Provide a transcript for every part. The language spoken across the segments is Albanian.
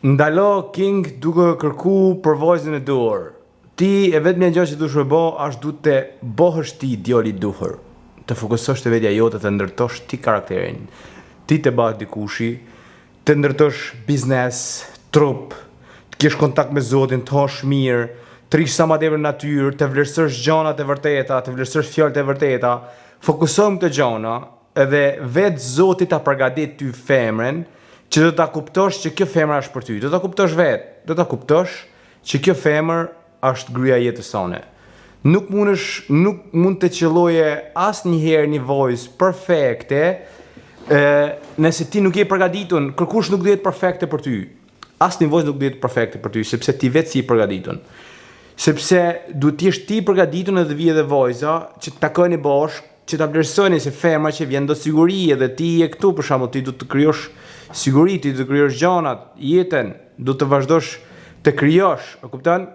Ndalo King duke kërku për vajzën e duhur. Ti e vetmja gjë që duhesh me bo është duhet të bëhesh ti djali i duhur. Të fokusosh te vetja jote, të ndërtosh ti karakterin. Ti të bëhesh dikushi, të ndërtosh biznes, trup, të kesh kontakt me Zotin, të hash mirë, të rrish sa më tepër në natyrë, të vlerësosh gjanat e vërteta, të vlerësosh fjalët e vërteta. Fokusohu në këto gjana, edhe vetë Zoti ta përgatit ty femrën që do ta kuptosh që kjo femër është për ty. Do ta kuptosh vetë, do ta kuptosh që kjo femër është gruaja e jetës tane. Nuk mundesh, nuk mund të qëlloje asnjëherë një vajzë perfekte, e, nëse ti nuk je i përgatitun, kërkush nuk do jetë perfekte për ty. Asnjë vajzë nuk do jetë perfekte për ty, sepse ti vetë s'je i përgatitun. Sepse duhet të jesh ti i përgatitun edhe vije edhe vajza që të takojeni bashkë, që ta vlerësojeni se femra që vjen do siguri edhe ti je këtu për shembull ti duhet të krijosh siguri, ti duhet të krijosh gjanat, jetën, duhet të vazhdosh të krijosh, e kupton?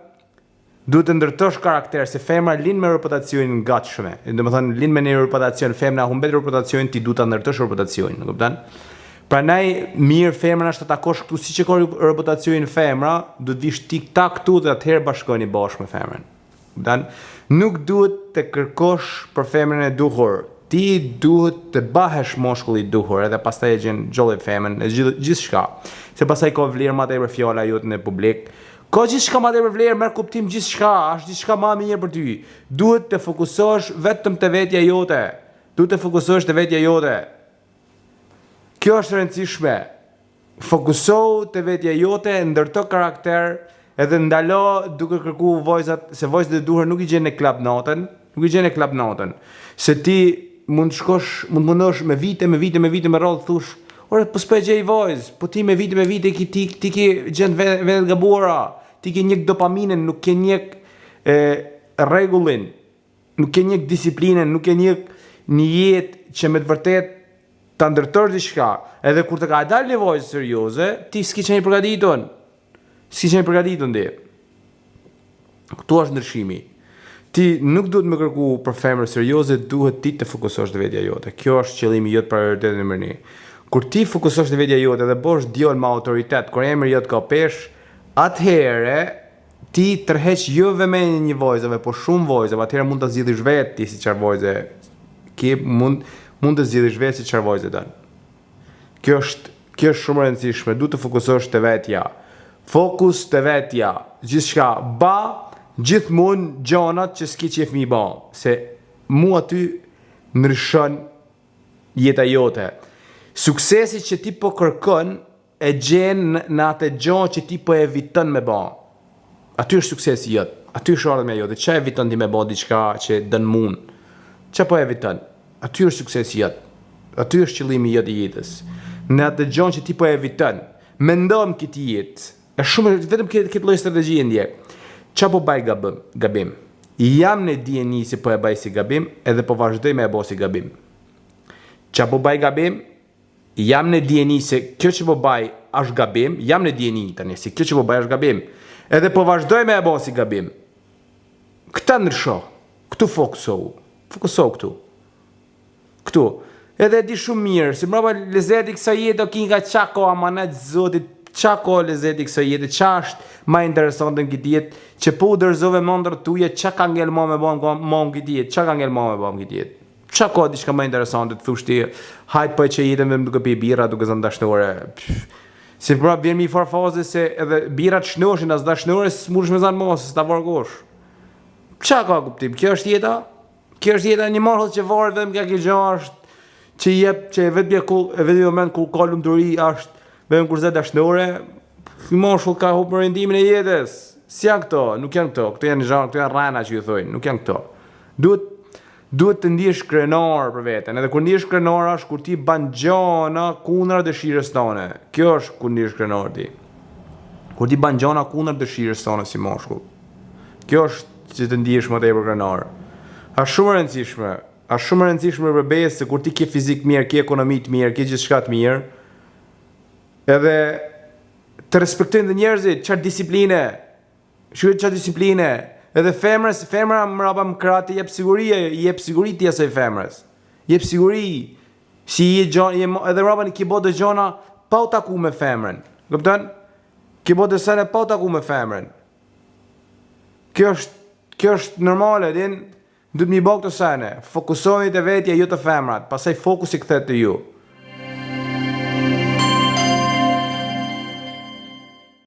Duhet të ndërtosh karakter se femra lind me reputacionin gatshme. Domethënë lind me një reputacion, femra humbet reputacionin, ti duhet ta ndërtosh reputacionin, e kupton? Prandaj mirë femrën është ta takosh këtu siç e ka reputacionin femra, duhet vish ti ta këtu dhe atëherë bashkoni bashkë me femrën. Kupton? Nuk duhet të kërkosh për femrën e duhur. Ti duhet të bëhesh mashkulli i duhur edhe pastaj e gjen gjolli femrën e gjithë gjithçka. Se pastaj ka vlerë më tepër fjala jote në publik. Ka gjithçka më tepër vlerë, merr kuptim gjithçka, është gjithçka më mirë për ty. Duhet të fokusohesh vetëm te vetja jote. Duhet të fokusohesh te vetja jote. Kjo është e rëndësishme. Fokusohu te vetja jote, ndërto karakter edhe ndalo duke kërku vajzat, se vajzat e duhura nuk i gjen në klub natën, nuk i gjen në klub natën. Se ti mund të shkosh, mund të mundosh me vite, me vite, me vite me radhë thush, ore po s'po e gjej vajzë, po ti me vite me vite ki ti ti ke gjen vendet gabuara, ti ke njek dopaminën, nuk ke njek e, rregullin, nuk ke njek disiplinën, nuk ke njek një jetë që me të vërtet ta ndërtosh diçka, edhe kur të ka dalë një vajzë serioze, ti s'ki qenë i përgatitun. S'ki qenë i përgatitun ti. Këtu është ndryshimi. Ti nuk duhet me kërku për femër serioze, duhet ti të fokusosh te vetja jote. Kjo është qëllimi jot prioriteti numër 1. Kur ti fokusosh te vetja jote dhe bësh djalë me autoritet, kur emri jot ka peshë, atëherë ti tërheq jo vëmendjen një vajzave, po shumë vajzave, atëherë mund ta zgjidhësh vetë ti si çfarë vajze ke mund mund të zgjidhësh vetë si çfarë vajze don. Kjo është kjo është shumë e rëndësishme, duhet të fokusosh te vetja. Fokus te vetja, gjithçka ba gjithmonë gjanat që s'ke qef mi ba, se mu aty ndryshon jeta jote. Suksesi që ti po kërkon e gjen në atë gjë që ti po eviton me ba. Aty është suksesi jot, aty është ardhmja jote. Çka eviton ti me ba diçka që don mund? Çka po eviton? Aty është suksesi jot. Aty është qëllimi jot i jetës. Në atë gjë që ti po eviton. Mendo në këtë jetë. Është shumë vetëm këtë këtë lloj strategjie ndjek. Çka po baj gabim? Gabim. Jam në dijeni se po e baj si gabim edhe po vazhdoj me e bo si gabim. Çka po baj gabim? Jam në dijeni se kjo që po baj është gabim, jam në dijeni tani se kjo që po baj është gabim. Edhe po vazhdoj me e bo si gabim. Këta ndrysho. Këtu fokusohu. Fokusohu këtu. Këtu. Edhe e di shumë mirë, se mbrapa lezeti kësaj jete o kinga qa ka amanet zotit, qa ka lezeti kësaj jete, qa është ma interesante në këtë jetë, që po u dorëzove me ëndrrat tuja, qa ka ngel ma me bo ma në këtë jetë, qa ka ngel ma me bo në këtë jetë. Qa ka diçka më interesante të thush ti, hajt po e çoj jetën vetëm duke pi birra, duke zënë dashnore. Se pra vjen mi farë faze se edhe birra të shnoshin, as dashnore s'mundesh me zanë mos, s'ta varë kush. Qa ka kuptim? Kjo është jeta? Kjo është jeta një mashkull që varet vetëm nga kjo gjë është që i jep që e vetmja ku e vetmi moment ku ka lumturi është vetëm kur zë dashnore. Ky mashkull ka humbur orientimin e jetës. Si janë këto? Nuk janë këto. Këto janë zhan, këto janë rrena që ju thojnë, nuk janë këto. Duhet duhet të ndihesh krenar për veten. Edhe kur ndihesh krenar është kur ti ban gjana kundra dëshirës tënde. Kjo është kur ndihesh krenar ti. Kur ti ban gjana kundra dëshirës tënde si mashkull. Kjo është që të ndihesh më tepër krenar. Është shumë e rëndësishme. Është shumë e rëndësishme për besë se kur ti ke fizik mirë, ke ekonomi të mirë, ke gjithçka të mirë, edhe të respektojnë dhe njerëzit, çfarë disipline, Shikoj çfarë disipline. Edhe femrës, femra mrapa më krah të jep siguri, i jep siguri ti asaj femrës. Jep siguri. Si je gjon, je edhe mrapa në ke bo do gjona pa u taku me femrën. Kupton? Ki bo të sene pa taku me femrën. Kjo është, kjo është normale, din, duhet mi bo këto sene. Fokusoni te vetja, jo të femrat, pastaj fokusi kthehet te ju.